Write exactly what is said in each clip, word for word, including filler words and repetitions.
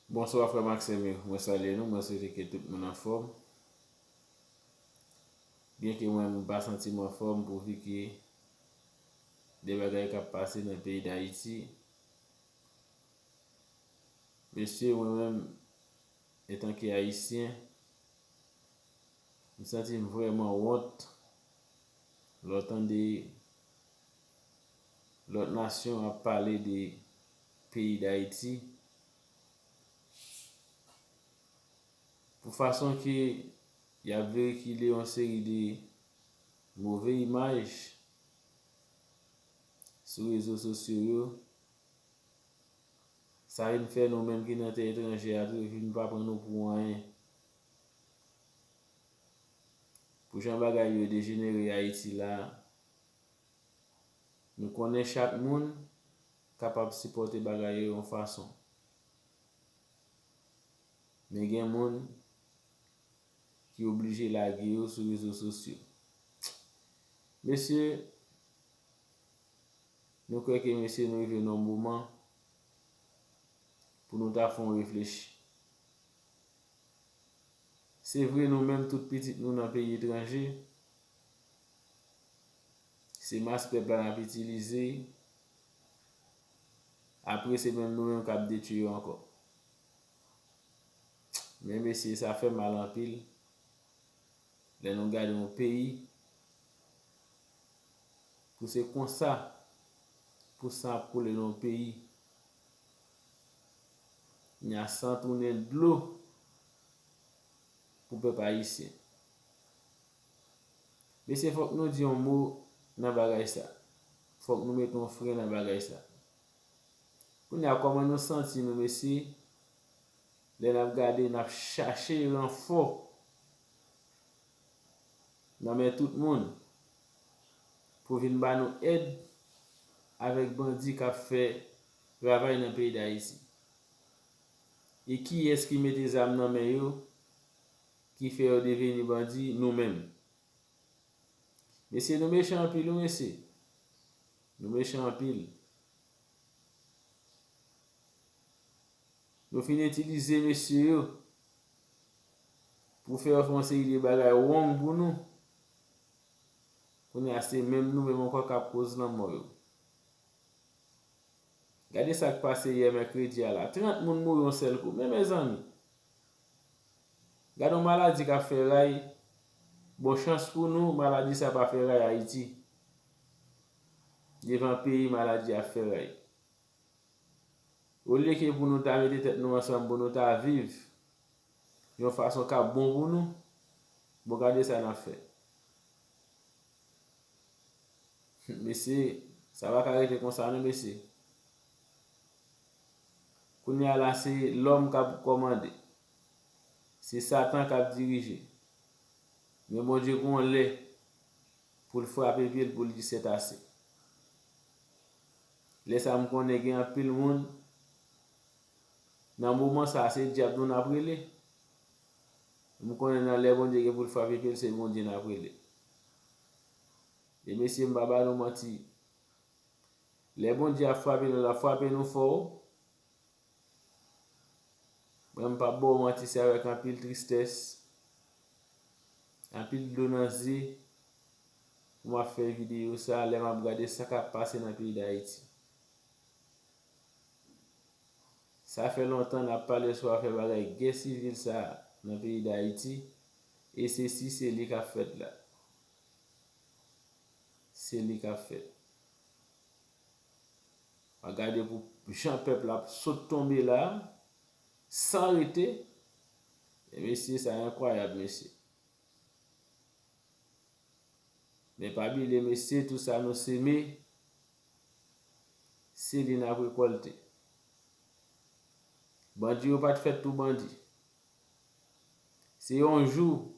Bonswa frè m ak sè m yo, mwen salye nou, mwen swete ke tout moun anfòm. Byenke mwen menm m pa santi m anfòm pouvi ke de bagay k ap pase nan peyi Dayiti. Mesye, mwen menm, antanke Ayisyen, m santi m vrèman wont lè w tande lòt nasyon ap pale de peyi Dayiti. Pou fason ke y ap veyikile yon seri de move imaj sou rezo sosyo yo, sa vin fè nou menm ki nan tè etranje a tou vin pa pran nou pou anyen. Pou jan bagay yo dejenere Ayiti la, nou konnen chak moun kapab sipòte bagay yo yon fason. Men gen moun ki oblije lage yo sou rezo sosyo. Mesye, nou kwè ke mesye nou rive nan yon moman pou nou ta fè yon reflechi. Se vre nou menm tout pitit nou nan peyi etranje, se mas pèp la n ap itilize, apre se menm nou menm k ap detwi yo ankò. Men mesye, sa fè mal anpil lè nou gade yon peyi pou se konsa, pou san ap koule nan yon peyi. Nya san tounen dlo pou pèp ayisyen. Mesye, fòk nou di yon mo nan bagay sa. Fòk nou mete yon fren nan bagay sa. Kounye a, kòman nou santi nou, mesye, lè n ap gade, n ap chache ranfò nan men tout moun pou vin ba nou èd avèk bandi k ap fè travay nan peyi Dayiti? E kiyès ki mete zam nan men yo, ki fè yo deveni bandi? Nou menm. Mesye, nou mechan anpil, wi, mesye. Nou mechan anpil. Nou fin itilize mesye yo pou fè yo fè yon seri de bagay wrong pou nou. Kounye a, se menm nou menm ankò k ap koz lanmò yo. Gade sa k pase yè mèkredi a la. Trant moun mouri yon sèl kou. Men, mezanmi, gade yon maladi k ap fè ray. Bon, chans pou nou, maladi sa pa fè ray Ayiti. Devan peyi maladi a fè ray. Olye ke pou nou ta mete tèt nou ansanm, pou nou ta viv yon fason k ap bon pou nou, bon, gade sa n ap fè. Mesye, sa pa ka rete konsa non, mesye. Kounye a la, se lòm k ap kòmande. Se Satan k ap dirije. Men Bondye gen yon lè pou l frape pye l, pou l di c'est assez. Lè sa, m konnen gen anpil moun, nan moman sa, se dyab nou n ap rele. M konnen nan lè Bondye gen pou l frape pye l, se Bondye n ap rele. E mesye, m pa ba nou manti. Lè Bondye ap frape nou, l ap frape nou fò. Mwen, m p ap ba w manti, se avèk anpil tristès, anpil dlo nan zye, pou m ap fè videyo sa, lè m ap gade sa k ap pase nan peyi Dayiti. Sa fè lontan n ap pale sou afè bagay gè sivil sa nan peyi Dayiti, e se si se li k ap fèt la. Se li k ap fèt. A gade pou jan pèp la ap sot tonbe la, san rete. E mesye, sa enkwayab, mesye. Men pa bliye, mesye, tout sa nou seme, se li n ap rekòlte. Bandi yo pa t fèt pou bandi. Se yon jou,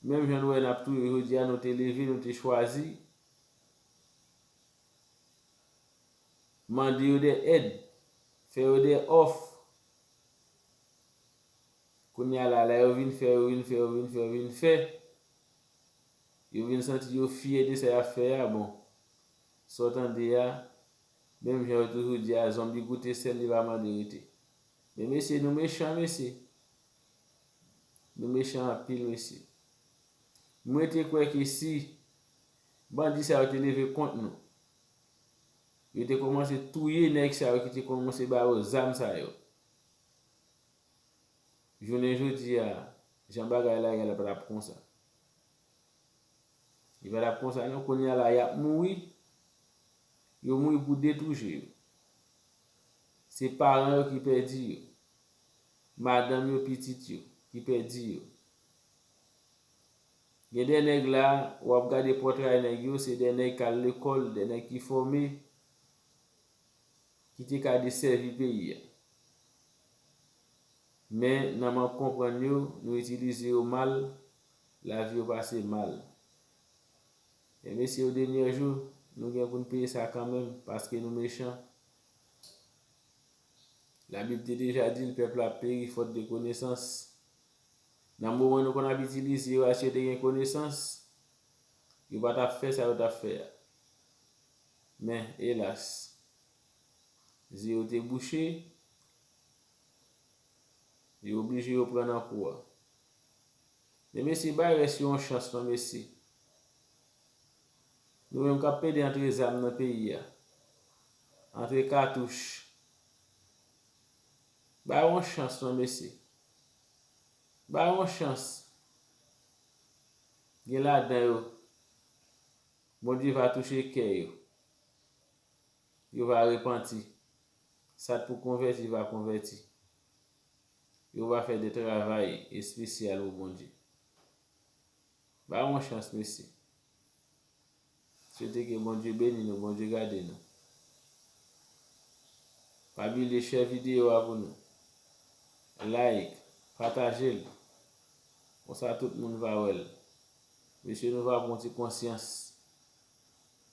menm jan nou wè n ap touye jodi a, nou te leve, nou te chwazi mande yo de èd, fè yo de òf. Kounye a la, la yo vin fè, yo vin fè, yo vin fè, yo vin fè. Yo vin santi yo fyè de sa y ap fè a, bon. Sa w tande a, menm jan yo toujou di a, zonbi goute sèl, li pa mande rete. Men mesye, nou mechan, mesye. Nou mechan anpil, mesye. Mwen te kwè ke si bandi sa yo te leve kont nou, yo te kòmanse touye nèg sa yo ki te kòmanse ba yo zam sa yo. Jounen jodi a, jan bagay la ye a, la pa t ap konsa. Li pa t ap konsa non, kounye a la y ap mouri. Yo mouri pou de tou je yo. Se paran yo ki pèdi yo. Madanm yo, pitit yo ki pèdi yo. Gen de nèg la, w ap gade pòtray nèg yo, se de nèg k al lekòl, de nèg ki fòme, ki te ka desèvi peyi a. Men nan mank konprann yo, nou itilize yo mal, lavi yo pase mal. Men mesye, o dènye jou, nou gen pou n peye sa kanmenm, paske nou mechan. Labib te deja di l, pèp la ap peri fòt de konesans. Nan moman nou konn ap itilize yo, asye te gen konesans, yo pa t ap fè sa yo t ap fè a. Men, elas, zye yo te bouche, yo oblije yo pran nan kou a. Men mesye, bay rès yo yon chans non, mesye. Nou menm k ap pede antre zam nan peyi a, antre katouch, bay yo yon chans non, mesye. Bay yo yon chans. Gen ladan yo, Bondye va touche kè yo. Yo va repanti. Sa t pou konvèti va konvèti. Yo va fè de travay espesyal pou Bondye. Ba yo yon chans, mesye. Swete ke Bondye beni nou, Bondye gade nou. Pa bliye share videyo a pou nou. Like, pataje l. Konsa tout moun va wè l. Mesye, nou va pran ti konsyans.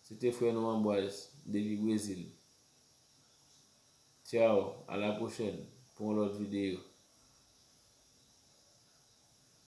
Se te frè nou Anbwaz, depi Brezil. Tchao, a la pwochèn pou yon lòt videyo.